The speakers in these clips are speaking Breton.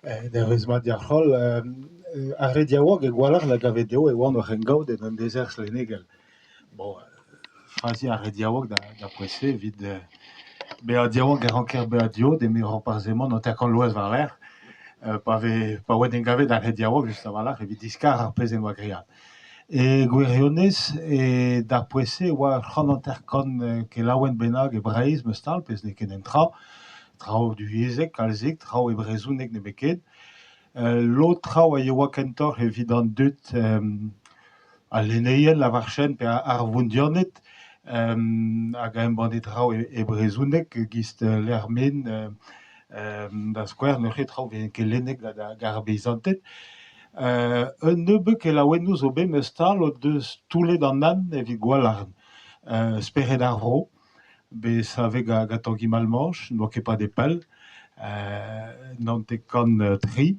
Dervezh mat deoc'h holl. Ar re diaouok e Gwalarn a gave dezho e oant oc'h en gaout en un dezerzh lennegel. Bon, faziañ ar re diaouok d'ar poent-se evit bezañ diaouok e ranker bezañ diot eme Roparz Hemon 50 vloaz war-lerc'h pa vez pa oa en em gavet ar re diaouok just a-walc'h evit diskar ar pezh en doa graet. E gwirionez d'ar poent-se e oa 150 kelaouenn bennak e Breizh 'meus tal pezh n'eo ket un tra. Traoù divyezhek kalzik, traoù e brezhoneg nemetken. Lod traoù a yoa kentoc'h evit an dud al lenneien lavarchen pe ar vondianed hag a embanne traoù e brezhoneg e-giz L'Hermine da skouer neuze traoù 'veze ket lennet gant ar beizanted. Un nebeud kelaouennoù zo bet 'meus tal o deus toullet an hent evit Gwalarn. Spered ar Vro, bet savet gant Tangi Malmanche, n'oa ket padet pell, 90 tri.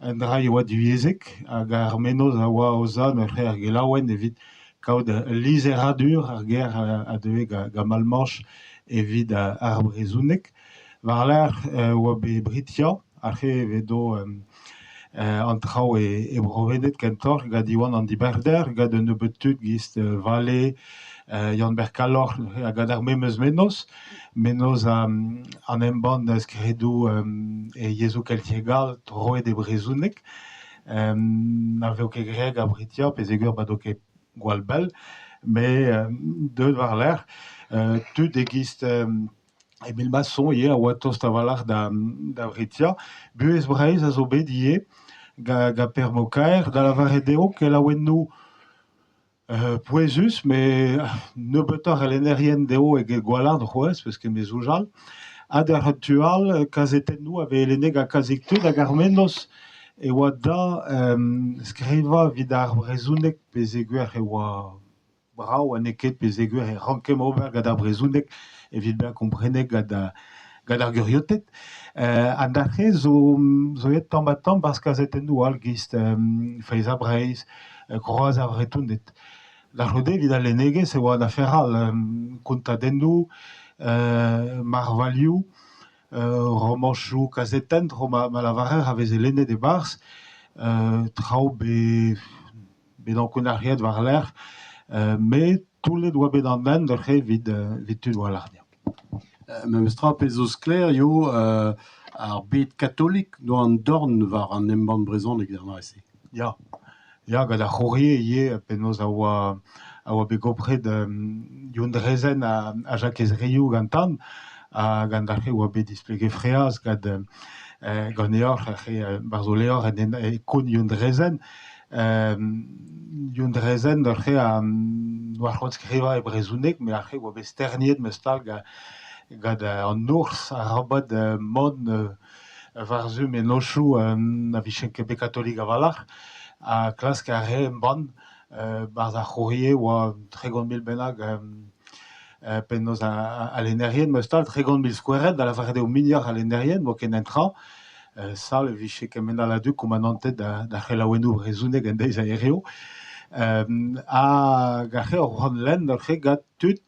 Un dra e oa divyezhek hag ar mennozh a oa aozañ neuze ar gelaouenn evit kaout ul lizheradur ar ger a deue gant Malmanche evit ar brezhoneg. War-lerc'h e oa bet Brittia, aze evedo an traoù e Bro-Wened kentoc'h gant Iwan an Diberder, gant un nebeud tud 'giz Vallée, Yann-Ber Kalloc'h ha gant ar memes mennozh, mennozh an embann skridoù e yezhoù keltiek all troet e brezhoneg. Na vezo ket graet gant Brittia peogwir 'bado ket gwall bell, met deuet war-lerc'h tud e-giz Emile Masson ivez a oa tost a-walc'h da Brittia. Buhez Breizh a zo bet ivez gant Per Mokaer, da lavaret eo kelaouennoù pouezus met nebeutoc'h a lennerien dezho eget Gwalarn c'hoazh peus ket me soñjal. Ha d'ar tu all kazetennoù a vez lennet gant kalzik tud hag ar mennozh e oa da skrivañ evit ar brezhoneg peogwir e oa brav ha n'eo ket peogwir e rankemp ober gant ar brezhoneg evit bezañ komprenet gant gant ar gurioted. An dra-se zo zo aet tamm-ha-tamm 'barzh kazetennoù all 'giz Feiz ha Breizh, Kroaz ar Vretoned. Da c'houde evit al lennegezh e oa un afer all, kontadennoù, marvailhoù, romanchoù kazetenn tro ma lavarer a veze lennet e-barzh, traoù bet bet ankounac'hiet war-lerc'h met toullet oa bet an hent neuze evit evit tud Gwalarn. Memes tra pezh zo sklaer eo ar bed katolik 'doa an dorn war an embann brezhonek er mare-se. Ya, ya gant ar C'hourrier ivez penaos a oa a oa bet gopret Youn Drezen ha Jakez Riou gantan ha gant ar re oa bet displeget freaz gant ganeoc'h ar re 'barzh ho levr en e koun Youn Drezen. Youn Drezen neuze oa c'hoant skrivañ e brezhoneg met ar re oa bet sterniet meus-tal gant an urzh arabat mont war-zu mennozhioù na vijent ket bet katolik a-walc'h ha klask a rae embann 'barzh ar C'hourrier oa 30 000 bennak penaos a lennerien meus-tal 30 000 skouerenn da lavaret eo muioc'h a lennerien n'oa ket un tra. Sal e vije kement all a dud koumanantet d'ar c'helaouennoù brezhonek en deiz a hiziv. Hag ar re o c'hoant lenn neuze gant tud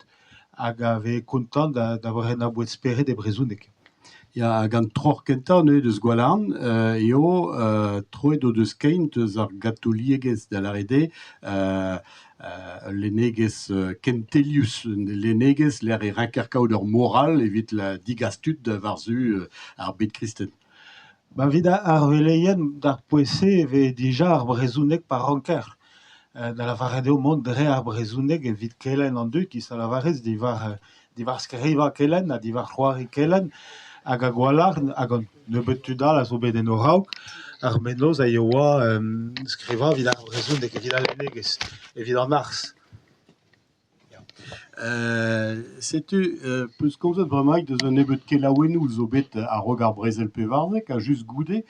hag a vez kontant da brenañ boued spered e brezhoneg. Ya, hag an troc'h kentañ neuze deus Gwalarn eo troet o deus kein deus ar gatoliegezh da lâret eo ul lennegezh kentelius, un lennegezh lec'h e ranker kaout ur moral evit digas tud war-zu ar bed kristen. Ba evit ar veleien d'ar poent-se e vez dija ar brezhoneg pa ranker. Da lavaret eo mont dre ar brezhoneg evit kelenn an dud, 'giz a lavarez, diwar diwar skrivañ kelenn ha diwar c'hoari kelenn hag a Gwalarn hag an nebeud tud all a zo bet en o raok ar mennozh a yoa skrivañ evit ar brezhoneg, evit al lennegezh, evit an arz. Setu peus komzet bremaik deus un nebeud kelaouennoù zo bet a-raok ar brezel 14 ha just goude.